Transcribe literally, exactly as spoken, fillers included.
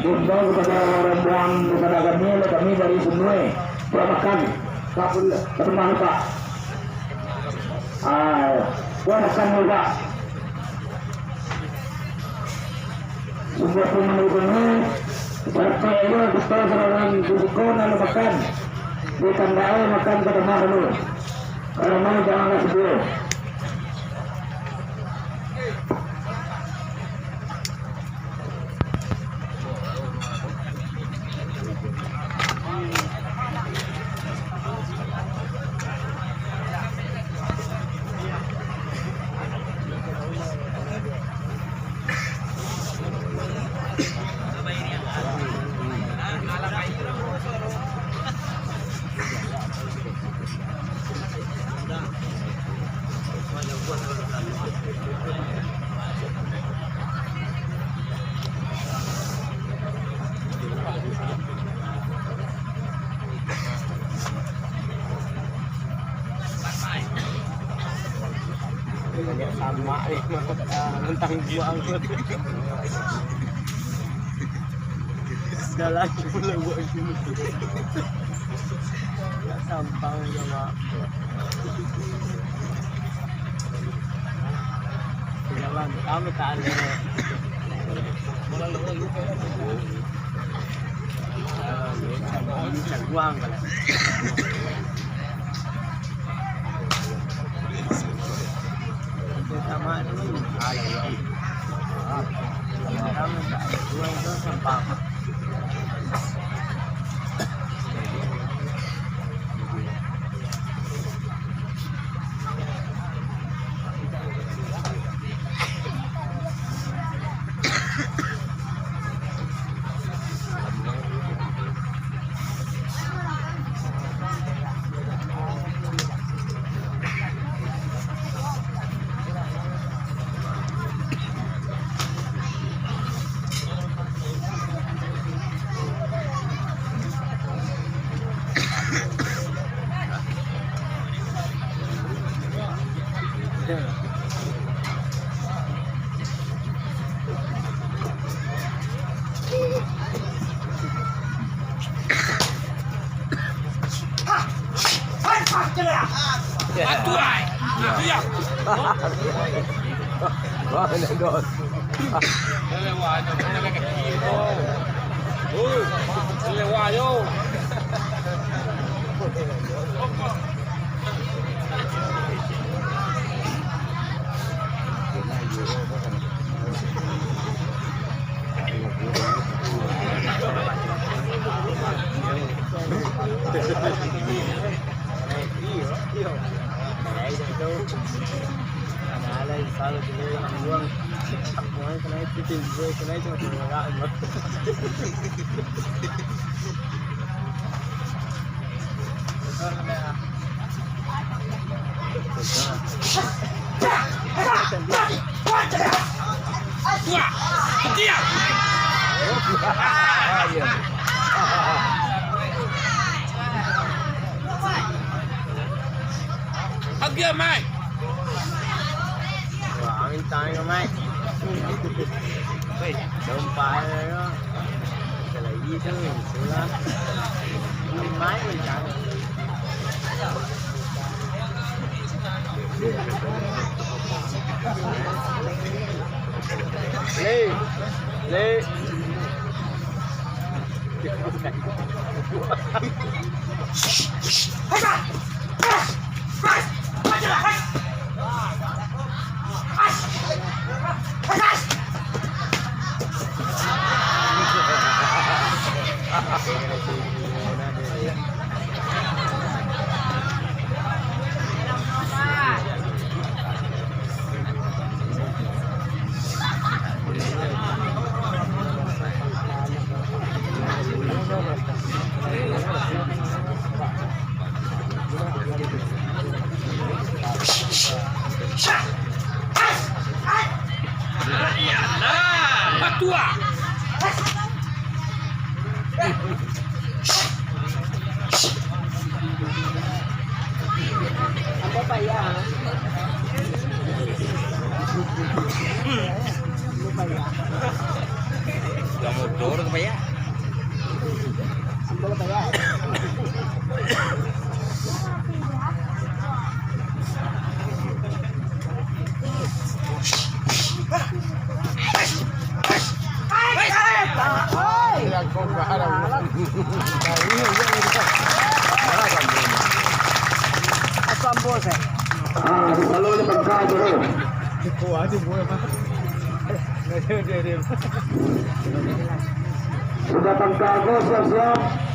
Imbau kepada rombongan kepada kami, oleh kami dari Sumue, buat makan. Kapul, teman Pak. Ah, buat makan dulu, Pak. Sumue pun mendukung ni, sampai dia kita serangan di siko, lalu makan. Di tandai makan ke rumah dulu. Kalau mau janganlah sedih. Banyak samak ni, nantang buang. Dah lagi pula buat macam tu. Sampang je, Mak. Jalan, kami tak ada. Buang kalau. Atuai. Iya. Mana dos? Lewat aja, mana kaki tu? Oi, lewat aja. Agiah, Mai. Wah, angin tangan, Mai. Hei, dompa aja, yo. Kalau gitu, itulah. Mai, Mai. Le, le. Patua. Sudah tangka ko, siap-siap.